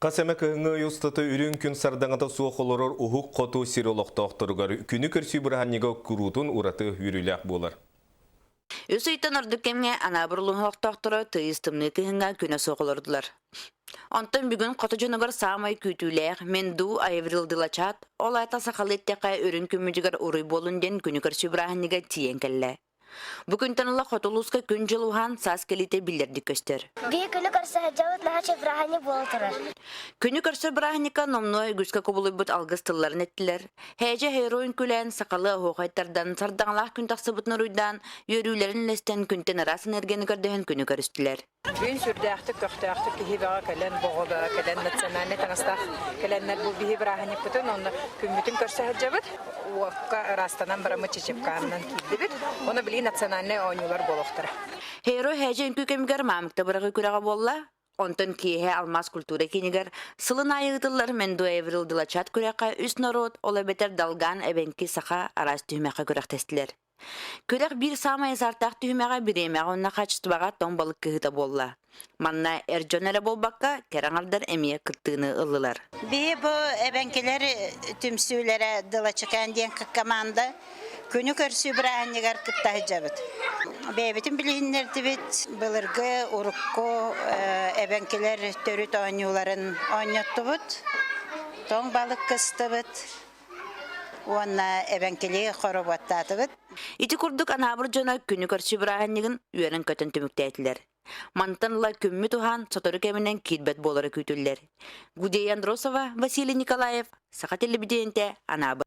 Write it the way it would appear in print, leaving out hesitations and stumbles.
Хас эмэ кыһыҥҥы ый устата үрүҥ күн сардаҥата суох олорор уһук хоту сир олохтоохторугар күнү көрсүү бырааһынньыга куруутун ураты үөрүүлээх буолар. Үс ыйтан ордук кэмҥэ Анаабыр улууһун олохтоохторо тыйыс тымныы кыһыҥҥа күнэ суох олордулар. Онтон бүгүн хоту дьонугар саамай күүтүүлээх Менду Айврил Дылачаат, ол аата сахалыы эттэххэ үрүҥ күммүтүгэр уруй буолун диэн күнү көрсүү бырааһынньыга тиийэн кэллэ. Бу күнтэн ыла хоту улууска күн-дьыл уһаан, саас кэлиитэ биллэрдик көстөр. Биир күнү көрсө сылдьабыт наһаа үчүгэй бырааһынньык буола турар. Күнү көрсөр бырааһынньыкка номнуо үгүскэ кубулуйбут алгыс тылларын эттилэр. Һээдьэ һэйройун күлэн, сахалыы оһуохайтардан, сардаҥалаах күн тахсыбытын уруйдаан, үөрүүлэрин үллэстэн күнтэн ыраас энергияны көрдөһөн күнү көрүстүлэр. Бүгүн сүрдээхтик көхтөөхтүк киһи бөҕө кэлэн, боҕо бөҕө кэлэн, национальнай таҥастаах кэлэннэр бу биһи бырааһынньыкпытын уонна күммүтүн көрсө сылдьабыт. Уокка ыраастанан бараммыт чычыпкаанынан киирдибит. Ону билии национальнай оонньуулар буолуохтара. Хейро һээдьэ үҥкүү кэмигэр маамыкта быраҕыы күрэҕэ буолла. Онтон киэһэ Алмаас культура киинигэр сылын аайы ыытыллар Мендуэврил Дылачат күрэххэ үс норуот, ол эбэтэр Долган, Эбэҥки, Саха араас түһүмэххэ күрэхтэстилэр. Күрэх биир саамай азартаах түһүмэҕэ бириэмэҕэ уонна хаачыстыбаҕа тоҥ балык кыһыыта буолла. Манна эр дьон эрэ буолбакка, кэрэ аҥардар эмиэ кыттыыны ыллылар. Биһи бу эбэҥкилэр түмсүүлэрэ Дылачыкаан диэн команда күнү көрсүү бырааһынньыгар кытта сылдьабыт. Бэйэбитин билиһиннэрдибит, былыргы урукку эбэҥкилэр төрүт оонньууларын оонньоттубут, тоҥ балык кыстыбыт, уонна эбэҥкилии хоробуоттаатыбыт. Ити курдук Анаабыр дьоно күнү көрсүү бырааһынньыгын үөрэн-көтөн түмүктээтилэр. Мантан ыла күммүт уһаан сотору кэминэн киирбэт буолара күүтүллэр. Гудея Андросова, Василий Николаев, Саха телевидениетэ, Анаабыр.